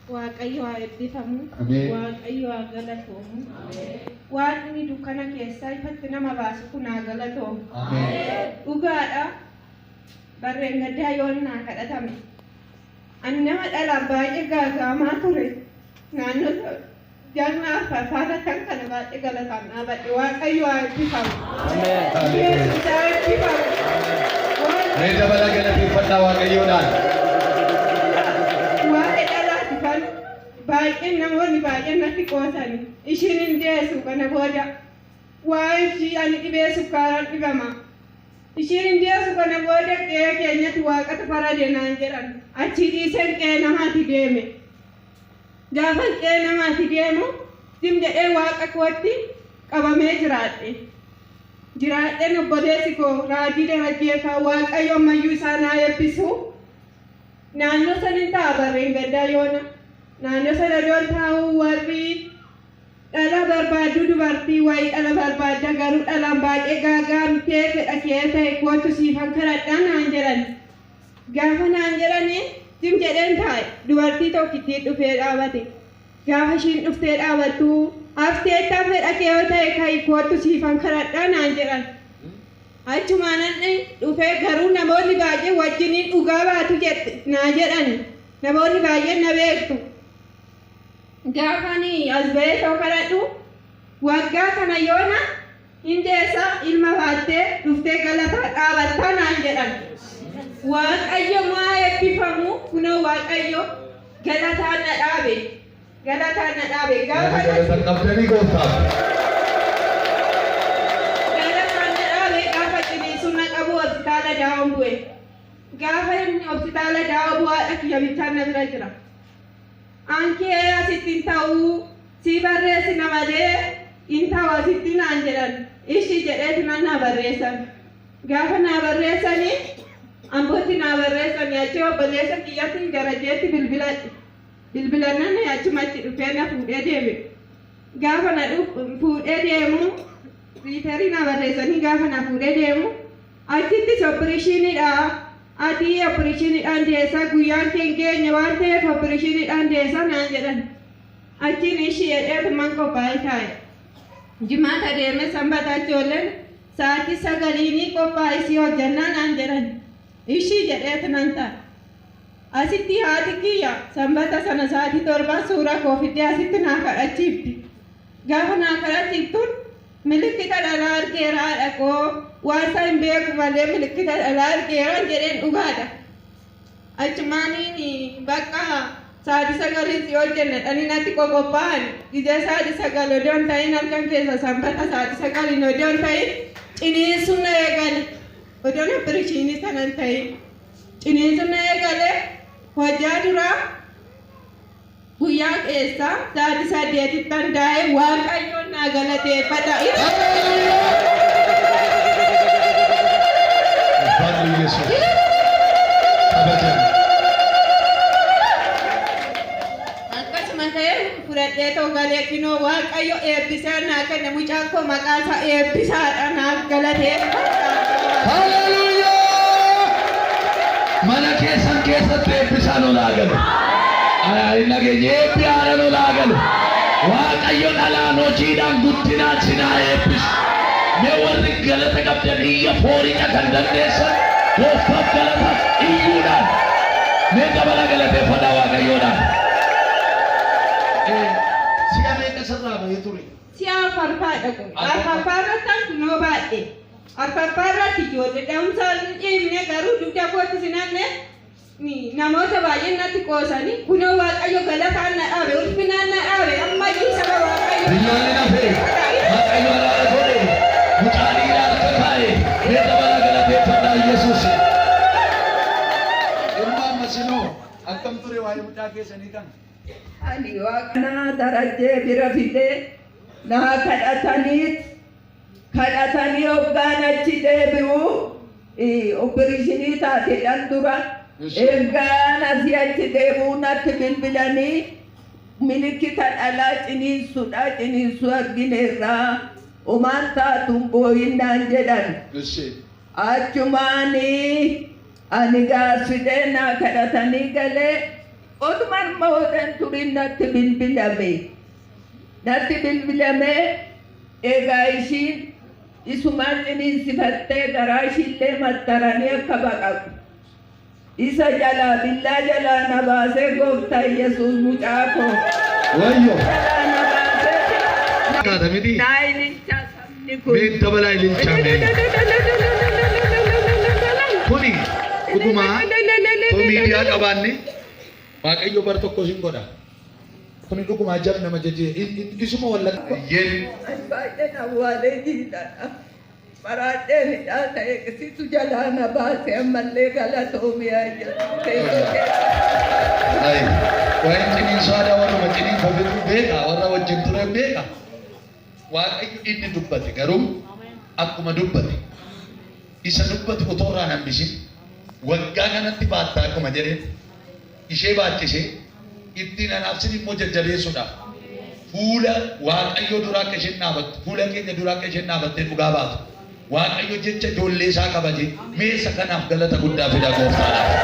Waaqayyo haa eebbifamu. Ameen. Waaqayyo haa galatoomu. Waan inni dukkana keessaa ifatti nama baasu kun haa galatoomu. Ameen. Dhugaadha. Barreen gaddaa yoon naa kadhatame. Ani nama dhalaan baay'ee gaaga'amaa ture. Naannoo jaarmaa arfaffaarra kan kana baay'ee galataan dhaabadhe. Waaqayyo haa eebbifamu. Ameen. Yesuus haa eebbifamu. Mee dabala galateeffadhaa Waaqayyoodhaan. Waa'ee dhalaati kan baay'een namoonni baay'een natti qoosani. Ishiin hin deessu kana booda. Waa'ee ishii ani dhibee sukkaaraan dhibama. Ishiin hin deessu kana booda qe'ee keenyatti waaqatu farade naan jedhan. Achii dhiiseen qe'ee namaatti deeme. Gaafa qe'ee namaatti deemu sim jedhee waaqa kootti qabamee jiraadhe. Jiraadheen obboleessi koo Raajii Darajjeefaa Waaqayyo ammayyuu isaan haa eebbisu. Naannoo sanin taa'a barreen gaddaa yoona. Naannoo sana yoon taa'u warri dhala barbaaddu dubartii wayii dhala barbaadda garuu dhalaan baay'ee gaagaamtee fedha kee ta'e kootu siifan kadhadhaa naan jedhan. Gaafa naan jedhani sim jedheen taa'e dubartii tokkittii dhufee dhaabate. Gaafa ishiin dhuftee dhaabattu hafteettaa fedha kee yoo ta'e ka'i kootu siifan kadhadhaa naan jedhan. Achumaan dhufee garuu namoonni baay'een wajjiniin dhugaa baatu jette naa jedhan. Namoonni baay'een na beektu. Gaafani as ba'ee too kadhadhu waggaa kana yoona hin deessa ilma baattee dhuftee galataa dhaabattaa naan jedhan. Waaqayyo maa eebbifamu kunoo Waaqayyo galataan na dhaabe. Galataan na dhaabe. Gaafa Galata qabdanii gooftaaf. Galataan na dhaabe gaafa ciniinsuu na qabu hospitaala daa'oon bu'e. Gaafa inni hospitaala daa'oo bu'u haadha kiyya bichaan na bira jira. Ankee asitti hin ta'uu si barreessina malee hin ta'u asitti naan jedhan. Ishii jedheeti nan naa barreessan. Gaafa naa barreessanii ambootti naa barreessanii achi obboleessa kiyyatti Darajjeetti bilbiladhe. Bilbilannaan achumatti dhufee na fuudhee deeme. Gaafa na fuudhee deemu refer naa barreessanii gaafa na fuudhee deemu achittis operationiidha. Ati operationiidhaan deessaa guyyaan kee hin geenye waan ta'eef operationiidhaan deessaa naan jedhan. Achiin ishii jedheetuman qophaa'ee taa'e. Jimaata deemee sanbata ijoolleen sa'aatii 9 qophaa'ee si hojjannaa naan jedhan. Ishii jedheetu nan taa'e. Asitti haati kiyya sanbata sana sa'aatii 7 suuraa koo fiddee asitti naa kadhachiifti. Gaafa naa kadhachiiftuun milikkita dhalaa argeera haadha koo waan isaa hin beeku malee milikkita dhalaa argeera jedheen dhugaadha. Achumaaniin bakka sa'aatii 9 si hojjenna dhanii natti qoqophaa'an ija sa'aatii 9 odoo hin ta'in halkan keessa sanbata sa'aatii 9 odoo hin ta'in ciniinsuun na eegale. Odoon operationii sana hin ta'in ciniinsuun na eegale hojjaa duraa guyyaa keessa sa'aatii 8tti daa'e Waaqayyoon naa galateeffadha. Ulfaadhu Yesuus. Kabajame. Akkasuma ta'ee fudhadhee too galee kinoo Waaqayyo eebbisee naa kenne mucaan koo maqaa isaa eebbisaadha naaf galateeffadha. Haleluuyaa! Mana keessan keessatti eebbisaan ol haa galu. Hin dhageenye eebbi haaraan ol haa galu. Waaqayyo dhalaan hojiidhaan guddinaan sin haa eebbisu. Mee warri galata qabdan iyya fooricha kan dandeessan gooftaaf galata iyyuudhaan mee dabala galateeffadhaa Waaqayyoodhaan. Si'a meeqa sirraa bahee ture? Si'a arfaffaadha kun. Arfaffaa irratti kunoo baadhe. Arfaffaa irratti ijoollee da'umsa hin dhiibne garuu dugda kootti sinanne namoota baay'een natti qoosanii kunoo Waaqayyo galataan na dhaabe ulfinaan na dhaabe ammayyuu saba Waaqayyo. Biyyaan hafe Waaqayyo araara godhe mucaa dhiiraa harka kaa'e mee dabala galateeffadhaa Yesuus. Ilma ammasinoo akkam ture waa'ee mucaa keessanii kana? Ani waaqanaa Darajjee bira fidee naa kadhataniit kadhatanii hoggaan achi deebi'u operationii taateedhaan dura eeggaan asii achi deebi'u natti bilbilanii milikkita dhalaa ciniinsuudha ciniinsuu argineerraa homaan taatuun boo'innaan jedhan. Achumaanii ani gaas fidee naa kadhatanii galee Otuman mootan turin natti bilbilame. Natti bilbilamee egaa ishiin isumaan ciniinsifattee garaa ishiillee mattaranii akka baqaqu. Isa jalaa billaa jalaa na baasee gooftaa Yesuus mucaa koo. Wayyo. Jalaa na baasee. Fakkaata miti. Naa ililchaa sabni kun. Mee dabalaa ililchaa mee. Kuni dhugumaa too miidiyaa qabaanne Waaqayyo bar tokko sin godha. Kuni dhugumaa jab nama jajee isuma wallagga. Yen. Ani baay'een awwaalee jiidhadha. Maraadhee hidhaa ta'e situ jalaa na baase ammallee galatoomiyaa jedhu. Teessoo keessa. Ayi. Waa'een ciniinsuu aadaa warruma ciniinfamtu beeka warra wajjin ture beeka. Waaqayyo inni dubbate garuu akkuma dubbate isa dubbate otoo irraa hin hambisin waggaa kanatti baatta akkuma jedheen ishee baachisee ittiin anaafsin immoo jajjabeessuudhaaf fuula Waaqayyoo duraa akka isheen dhaabattu fuula keenya duraa akka isheen dhaabattee dhugaa baatu Waaqayyo jecha ijoollee isaa kabaje meessa kanaaf galata guddaa fida gooftaadhaaf.